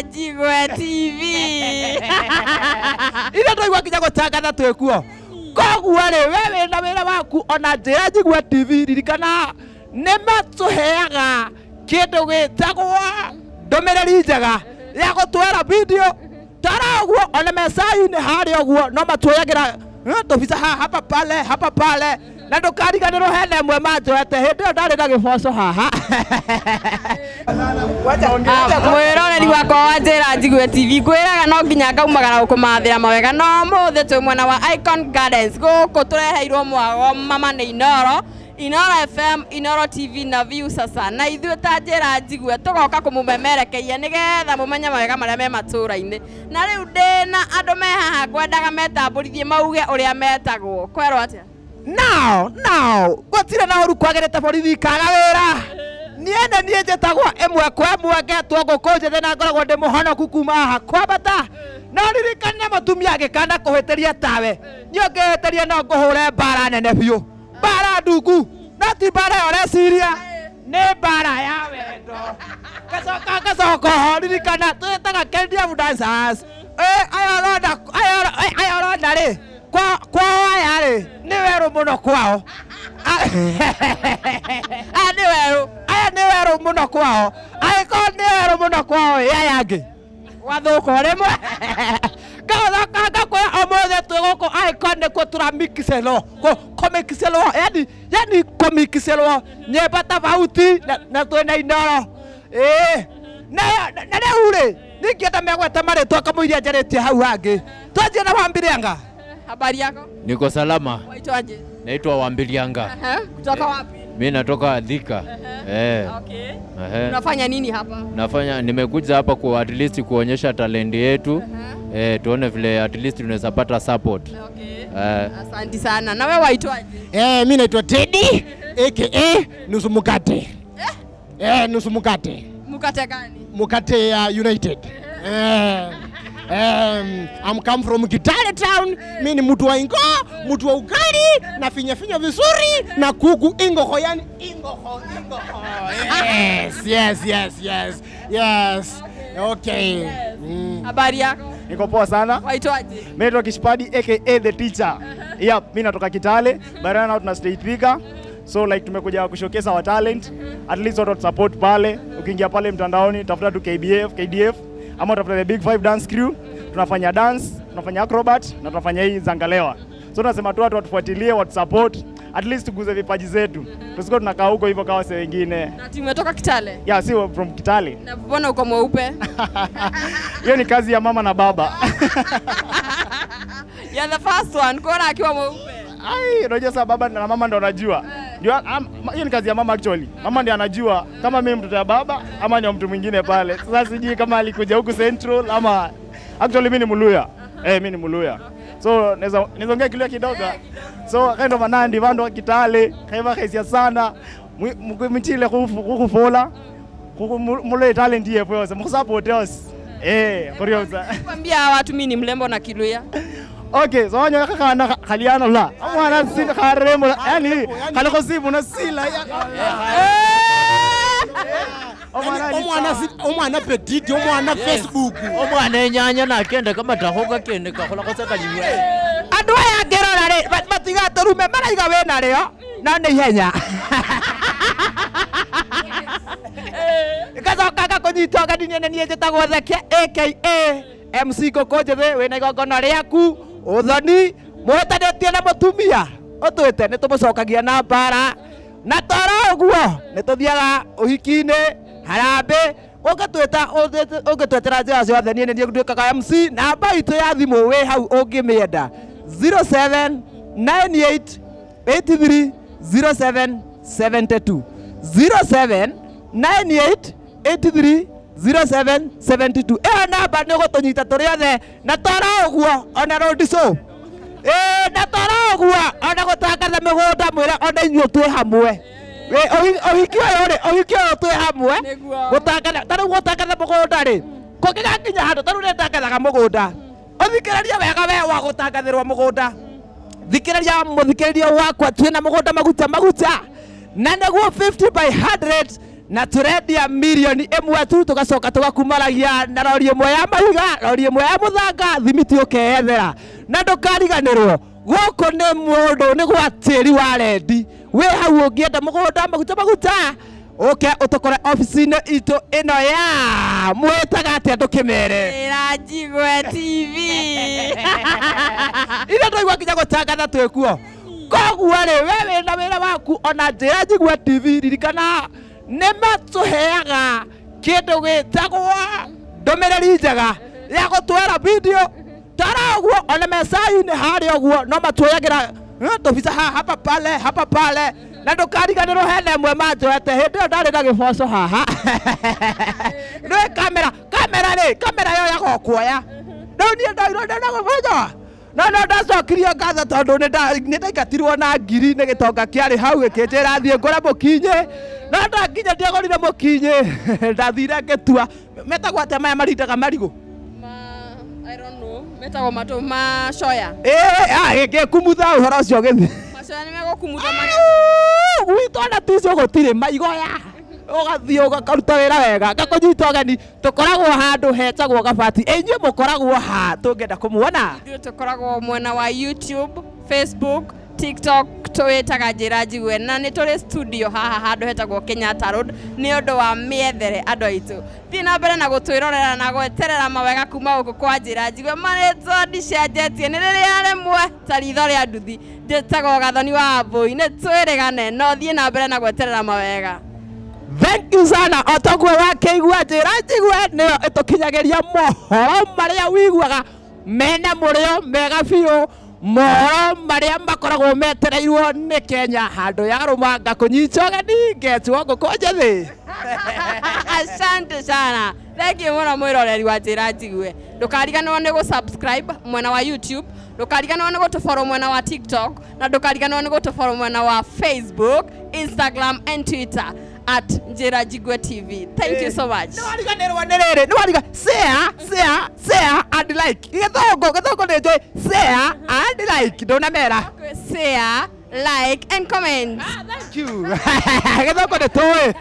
Njĩra Njigue TV. Ira twaigua nginya gũtangatha twĩ kuo. Koguo rĩ, we wĩna wĩra waku ona Njĩra Njigue TV, ririkana nĩ matũheaga kĩndũ gĩtagwo ndũmĩrĩri njega ya gũtwara video tara ũguo ona mecai-inĩ harĩa ũguo no matuoyagĩra tũbica haha hapa pale hapa pale, na ndũkariganĩrwo hena ĩmwe manjoete hĩndĩ ĩyo ndarĩ na gĩboco haha. Mwĩroreri wakwa wa Njĩra Njigue TV, ngwĩraga no nginya ngaumagara gũkũmathĩra mawega, no ũmũthĩ twĩ mwena wa Icon Gardens gũkũ tũreheirwo mwago mama nĩ Inoro, Inoro FM, Inoro TV na View sasa. Na ithuĩ ta Njĩra Njigue tũgoka kũmũmemerekeria nĩgetha mũmenye mawega marĩa me matũũra-inĩ. Na rĩu ndĩna andũ me haha ngwendaga metambũrithie mauge ũrĩa metagwo. Kwerwo atĩa? Now, now, gũtirĩ na ũru kwagĩrĩte borithi ikaga wĩra. Niĩ nĩ niĩ njĩtagwo ĩmwe kwa ĩmwe ngetwo ngũkũ njĩthĩ na ngoragwo ndĩ mũhonoku kuma haha kwambata. No ririkane mũtumia angĩkana kũhĩtĩria tawe, niĩ ũngĩhĩtĩria no ngũhũre mbara nene biũ, mbara ndungu, no ti mbara ĩyo ũreciria, nĩ mbara ya wendo. Ngacoka ngacoka ho, ririkana twĩtaga KDF dancers. Aya ũrona rĩ, kwao aya rĩ nĩ werũ mũno kwao. Aya nĩ werũ. Aya nĩ werũ mũno kwao. Angĩkorwo nĩ werũ mũno kwao ĩ, aya angĩ gwathũka o rĩmwe. Ngacoka ngakwĩra ũmũthĩ twĩ gũkũ Icon nĩkuo tũramixelwo, kũmixelwo, yani kũmixelwo nyĩmbo tofauti na twĩna Inoro. Ĩĩ, na rĩu rĩ, ningĩenda megwete marĩtwa kamũiria njarĩtie hau hangĩ. Twanjie na Wambirianga. Habari yako? Niko salama. Waitwaje? Naitwa Wambirianga. Kutoka wapi? Mimi natoka Thika. Okay. Unafanya nini hapa? Nafanya, nimekuja hapa kwa at least kuonyesha talent yetu. Tuone vile at least tunaweza pata support. Okay. Asante sana. Na wewe waitwaje? Mimi naitwa Teddy aka Nusu Mukate. Nusu Mukate. Mukate gani? Mukate ya United. I'm come from Kitale town. Mimi ni mtu wa ingo, mtu wa ugali na finya finya vizuri na kuku ingoho, yani ingoho ingoho. Yes, yes, yes, yes. Yes. Okay. Habari yako? Niko poa sana. Waitwaje? Mimi naitwa Kishpadi aka the teacher. Yep, mimi natoka Kitale, but right now tuna stay Thika. So like tumekuja kushowcase our talent. At least watu support pale. Ukiingia pale mtandaoni tafuta tu KBF, KDF ama tafuta the Big Five Dance Crew. Tunafanya dance, tunafanya acrobat na tunafanya hii zangalewa. So tunasema tu watu watufuatilie, watu support, at least tuguze vipaji zetu. Tusiko tunakaa huko hivyo kama wase wengine. Na tumetoka Kitale? Yeah, si from Kitale. Na mbona uko mweupe? Hiyo ni kazi ya mama na baba. Yeah, the first one, kuona akiwa mweupe. Ai, unajua sasa baba na mama ndo wanajua. Hiyo ni kazi ya mama actually. Mama ndiye anajua kama mimi mtoto ya baba ama ni mtu mwingine pale. Sasa sijui kama alikuja huku Central ama actually mimi ni Muluya. Mimi ni Muluya. So naweza ongea Kiluya kidogo. So kaendo manandi bando Kitale, kaiba kaisia sana. Mchile kufufola. Mule talent yepo yose, mkusupport yose. Korioza. Kwambia watu mimi ni mlembo na Kiluya. Okay, so wanyo kakana khaliana la. Mwana sina kharemo yani khaliko sibu na sila. Omwana petit, omwana Facebook. Omwana enyanya na kende kama tahoka kende kakhola kosa kanywe. Andu aya ngirora ri matigatũrume maraiga wĩna rĩo no nĩ ihenya. Ngacoka ngakũnyita ũgeni niĩ nĩ niĩ njĩtagwo Theke aka MC Ngũkũ Njĩthĩ, wĩna igongona rĩaku ũthoni mũhĩtanĩtie na mũtumia ũtwĩte nĩ tũmũcokagia na mbara na toro ũguo nĩ tũthiaga ũhiki-inĩ harambĩ ũngĩtwĩta ũngĩtwetera njĩra ciothe niĩ nĩ niĩ nduĩkaga MC. Namba itũ ya thimũ wĩ hau ũngĩmĩenda 0798 83 0772 0798 83 0772. Ĩyo namba nĩ ũgũtũnyita tũrĩ othe na toro ũguo ona road show. Na toro ũguo ona gũtangatha mĩgũnda mwĩre ona inyuĩ twĩ hamwe. Ũhiki ũyũ rĩ, ũhiki ũyũ twĩ hamwe. Gũtangatha ta rĩu gũtangatha mũgũnda rĩ, kũngĩgakinya handũ ta rĩu nĩndangathaga mũgũnda. Ũthikĩrĩrie wega we wa gũtangathĩrwo mũgũnda. Thikĩrĩria mũthikĩrĩria wakwa twĩna mũgũnda maguta maguta. Na nĩguo 50 by 100 Na tũrendia 1 million tu tũgacoka tũgakumaragia na rori ĩmwe ya mahiga, rori ĩmwe ya mũthanga, thimiti ũkeyethera. Na ndũkariganĩrwo gũkũ nĩ mũndũ nĩ gwa tĩri wa rendi wĩ hau ũngĩenda mũgũnda maguta maguta ũke ũtũkore ofici-inĩ itũ ĩno ya mwĩtaga atĩa ndũkĩmere. Njĩra Njigue TV. Ira ndaigua nginya gũtangatha twĩkuo. Koguo rĩ, we wĩna wĩra waku ona Njĩra Njigue TV, ririkana nĩ matũheaga kĩndũ gĩtagwo ndũmĩrĩri njega ya gũtwara video tara ũguo ona mecai-inĩ harĩa ũguo no matuoyagĩra tũbica haha hapa pale hapa pale. Na ndũkariganĩrwo hena ĩmwe manjoete hĩndĩ ĩyo ndarĩ na gĩboco haha nĩ kamera kamera rĩ kamera yoyaga o kuoya. Rĩu niĩ ndoirwo ndĩ na gĩboco no ndacokirie ngatho tondũ nĩ ndaingatirwo na ngiri nĩ gĩtonga kĩarĩ hau gĩkĩnjĩra thiĩ ngũre mũkinyĩ no ndakinya ndiagũrire mũkinyĩ, ndathire ngĩtua metagwo atĩa maya marindaga marigũ. Ma, I don't know. Metagwo matũ macoya. Ĩĩ gĩkumutha ũhoro ũcio gĩthiĩ. Macoya nĩ megũkumutha marĩ. Gwitũ ona ticio gũtirĩ maigoya ũgathiĩ ũkaruta wĩra wega ngakũnyita ũgeni. Tũkoragwo handũ hetagwo Gabati. Inyuĩ mũkoragwo ha tũngĩenda kũmuona? Ithuĩ tũkoragwo mwena wa YouTube, Facebook, TikTok twĩtaga Njĩra Njigue na nĩ tũrĩ studio haha handũ hetagwo Kenyatta Road nĩ ũndũ wa mĩethere andũ aitũ. Thiĩ na mbere na gũtwĩrorera na gweterera mawega kuma gũkũ kwa Njĩra Njigue marĩtwa ndicenjetie nĩ rĩrĩa rĩmwe ta ritho rĩa nduthi. Njĩtagwo Gathoni wa Mbũi nĩ twĩrĩgane no thiĩ na mbere na gweterera mawega. Thank you sana. O toguo wakĩigua Njĩra Njigue nĩyo ĩtũkinyagĩria mohoro marĩa wiguaga mena mũrĩo mega biũ, mohoro marĩa makoragwo metereirwo nĩ Kenya handũ ya rũma. Ngakũnyita ũgeni ngetwo ngũkũ njĩthĩ. Asante sana. Thank you mũno mwĩroreri wa Njĩra Njigue. Ndũkariganĩrwo nĩ gũ-subscribe mwena wa YouTube, ndũkariganĩrwo nĩ gũtũfollow mwena wa TikTok, na ndũkariganĩrwo nĩ gũtũfollow mwena wa Facebook, Instagram and Twitter @NjĩraNjigueTV. Thank you so much. Nĩwariganĩrwo nĩ rĩrĩ nĩwariga share, share, share and like. Gĩthũngũ gĩthũngũ nĩ njũĩ share and like ndũnamera. Share, like and comment. Thank you. Gĩthũngũ nĩ tũĩ.